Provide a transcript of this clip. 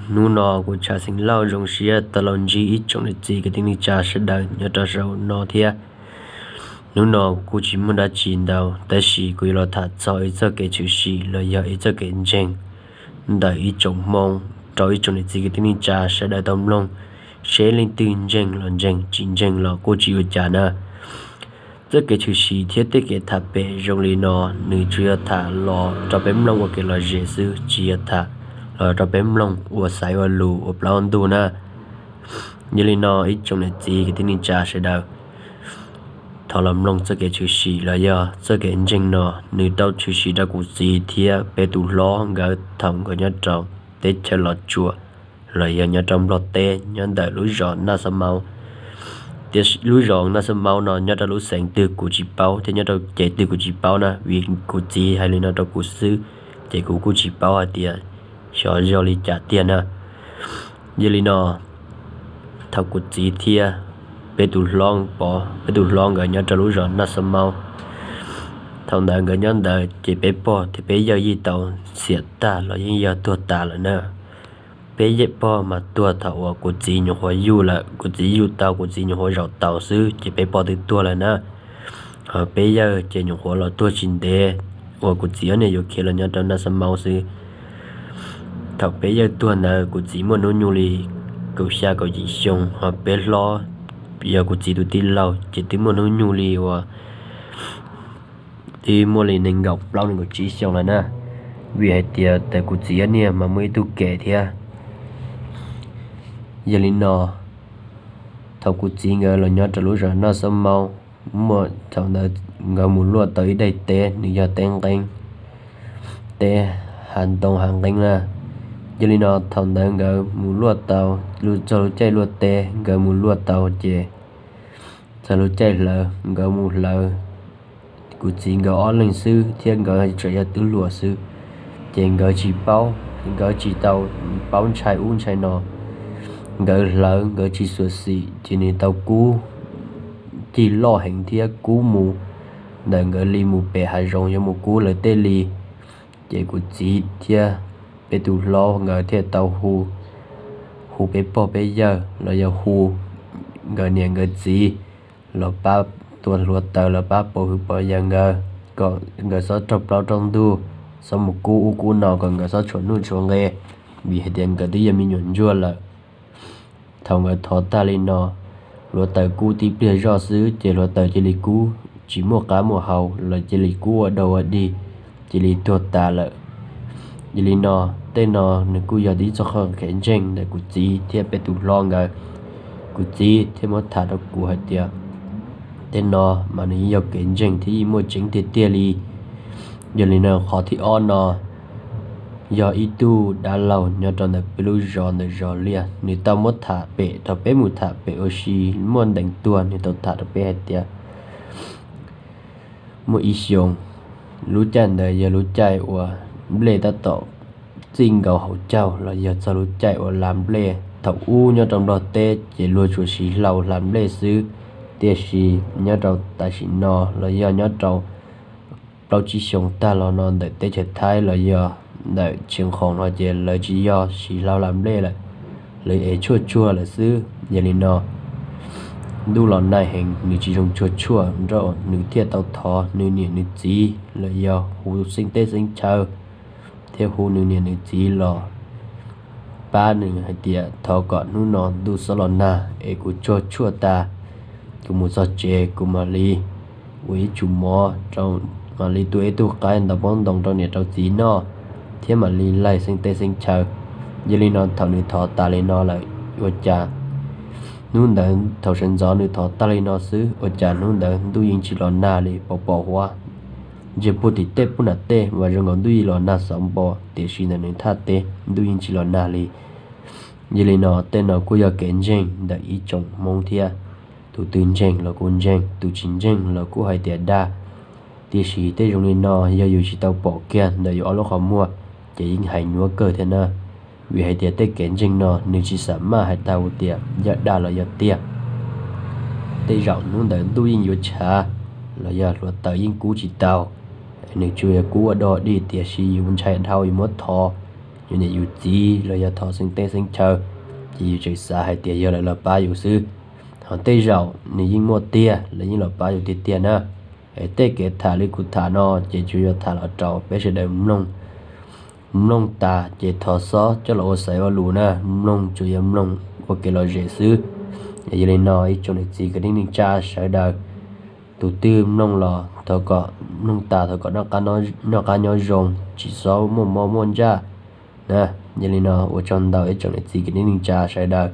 Hnub no kuv Tshav Xeev Lauj zoo siab tau los ntsib ib tsoom niam txiv kwv tij neej tsa sawv daws nyob rau saum no thiab. Hnub no kuj tsis muaj dab tsi ntau, tab sis kuv yuav los tham txog ib txoj kev tshwm sim los yog ib txoj kev ntseeg ntawm ib tsoom Hmoob rau ib tsoom niam txiv kwv tij neej tsa sawv daws tau mloog, seb leej twg ntseeg los ntseeg, tsis ntseeg los kuj tsis ua cas na. Txoj kev tshwm sim thiab tej kev tham pem zoo li no, nws tsuas yog tham los rau peb mloog ua kev lom zem xwb, tsis yog tham los rau peb mloog ua xaiv ua lus ua plaub ntug na. Yog li no ib tsoom niam txiv kwv tij neej tsa sawv daws, thov los mloog txoj kev tshwm sim los yog txoj kev ntseeg no. Nws tau tshwm sim rau kuv txiv thiab peb tus hlob nkawd thaum nkawd nyob rau teb chaws Los Tsuas los yog nyob rau Nplog teb, nyob ntawm lub zos Naj Xab Maub. Tiam sis lub zos Naj Xab Maub no nyob rau lub xeev twg kuv tsis paub thiab nyob rau ces twg kuv tsis paub na, vim kuv txiv hais li no rau kuv xwb, ces kuv kuj tsis paub hais tias xyov yog li cas tiag na. Yog li no, thaum kuv txiv thiab peb tus hlob Pov, peb tus hlob nkawd nyob rau lub zos Naj Xab Maub, thaum ntawd nkawd nyob ntawd ces peb pog thiab peb yawg yeej tau xiam tag los yeej yog tuag tas lawm na. Peb yawg pog mas tuag thaum uas kuv txiv nyuam qhuav yuj lawm, kuv txiv yuj tau, kuv txiv nyuam qhuav zaum taus xwb ces peb pog twb tuag lawm na. Ho peb yawg ces nyuam qhuav los tuag tsis ntev uas kuv txiv ob niag yuav khiav los nyob rau Naj Xab Maub xwb. Thaum peb yawg tuag ntawd kuv txiv muaj hnub nyoog li kaum xya kaum yim xyoo, ho peb hlob yog kuv txiv tus tij laug ces twb muaj hnub nyoog li uas twb muaj li nees nkaum plaub nees nkaum tsib xyoo lawm na. Vim hais tias ntawm kuv txiv ob niag mas muaj ib tug kem thiab. Yog li no, thaum kuv txiv nkawd los nyob rau lub zos Naj Xab Maub, muaj thaum ntawd nkawd mus luaj tau ib daim teb, nws yog teb nqeeb, teb hav ntoo hav nqeeb na. Yog li no thaum ntawd nkawd mus luaj tau, txog lub caij luaj teb nkawd mus luaj tau ces txog lub caij hlawv nkawd mus hlawv, kuv txiv nkawd ob leeg xwb thiab nkawd tseem yog tub hluas xwb, ces nkawd tsis paub, nkawd tsis tau paub ntshai ub ntshai no. Nkawd hlawv nkawd tsis xyuam xim ces nws tau kub cig loj heev thiab kub mus ntawm nkawd li mus pem hav zoov yuav mus kub lawv tej li. Ces kuv txiv thiab peb tus hlob nkawd thiaj tau hu, hu peb pog peb yawg los yog hu nkawd niam nkawd txiv los pab tua hluav taws los pab pauv hwv pauv yawg nkawd, kom nkawd txhob raug plaub raug ntug, txhob mus kub ub kub no, kom nkawd txhob tshuav nuj tshuav nqe, vim hais tias nkawd twb yog me nyuam ntsuag lawm. Thaum nkawd thov tag li no, hluav taws kub tib pliag zoj xwb ces hluav taws cia li kub tsis muaj qab muaj hau los cia li kub ua dog ua dig, cia li tuag tas lawm. Yog li no, tej no nws kuj yog ib txoj qhov kev ntseeg ntawm kuv txiv thiab peb tus hlob nkawd. Kuv txiv thiaj muab tham rau kuv hais tias tej no mas nws yeej yog kev ntseeg thiab yeej muaj tseeb tiag tiag li. Yog li no qhov thib ob no yog ib tug dab laug nyob rau ntawm peb lub zos ntawm zos Liaj, nws tau muab tham pem, thaum peb mus tham pem ua si muaj ntees tuag nws tau tham rau peb hais tias muaj ib xyoos, lub caij ntawd yog lub caij uas nplej tab tom txij nkaus hauv caug los yog txog lub caij uas hla nplej. Thaum ub nyob rau Nplog teb ces luag tsuas siv hlau hla nplej xwb, tiam sis nyob rau tam sim no los yog nyob rau plaub tsib xyoos tag los no ntawm teb chaws Thaib los yog ntawm Tshee Khoom no ces lawv tsis yog siv hlau hla nplej lawm, lawv ev tshuaj tsuag lawm xwb. Yog li no ntuj los nag heev nws tsis zoo tsuag tshuaj nrog nws thiaj tau thov nws niam nws txiv los yog hu xeeb teb xeeb chaw thiab hu nws niam nws txiv los pab nws hais tias thov kom hnub no ntuj xob los nag es kuv tsuag tshuaj tas, kuv mus txog tsev kuv mam li ua ib tsum mov rau, mam li tua ib tug qaib ntau pob ntoo rau niam rau txiv noj thiab mam li laig xeeb teb xeeb chaw. Yog li no thaum nws thov tas li no lawm ua cas hnub ntawd thaum sawv ntxov nws thov tag li no xwb ua cas hnub ntawd ntuj yeej tsis los nag li, pom pom huab ntsiag puag tim tej puag nram tej mas zoo nkaus ntuj yeej los nag xauv npo, tiam sis ntawm nws thaj teb ntuj yeej tsis los nag li. Yog li no tej no kuj yog kev ntseeg ntawm ib tsoom Hmoob thiab, tus twg ntseeg los kuj ntseeg, tus tsis ntseeg los kuj hais tias dag. Tiam sis tej zoo li no yog yus tsis tau pom kiag ntawm yus ob lub qhov muag ces yeej hais nyuaj kawg thiab na. Vim hais tias tej kev ntseeg no nws tsis xam maj hais tau tias yog dag los yog tiag. Tej zaum hnub ntawd ntuj yeej yuav tshav los yog hluav taws yeej kub tsis tau, nws tsuas yog kub ua dog dig, tiam sis yus ntshai dhau yus muab thov yus niam yus txiv los yog thov xeeb teb xeeb chaw, ces yus tseem xav hais tias yog lawv los pab yus xwb. Ho tej zaum nws yeej muaj tiag, lawv yeej los pab yus tiag tiag na. Es tej kev tham li kuv tham no ces tsuas yog tham los rau peb sawv daws mloog. Mloog tas ces thov xob coj los ua xaiv ua lus na, mloog tsuas yog mloog ua kev lom zem xwb. Yog li no ib tsoom niam txiv kwv tij neej tsa sawv daws, tus twg mloog los thov kom mloog tas thov kom noj qab nyob zoo, tsis txhob muaj mob muaj ntsaj na. Yog li no ua tsaug ntau ib tsoom niam txiv kwv tij neej tsa sawv daws.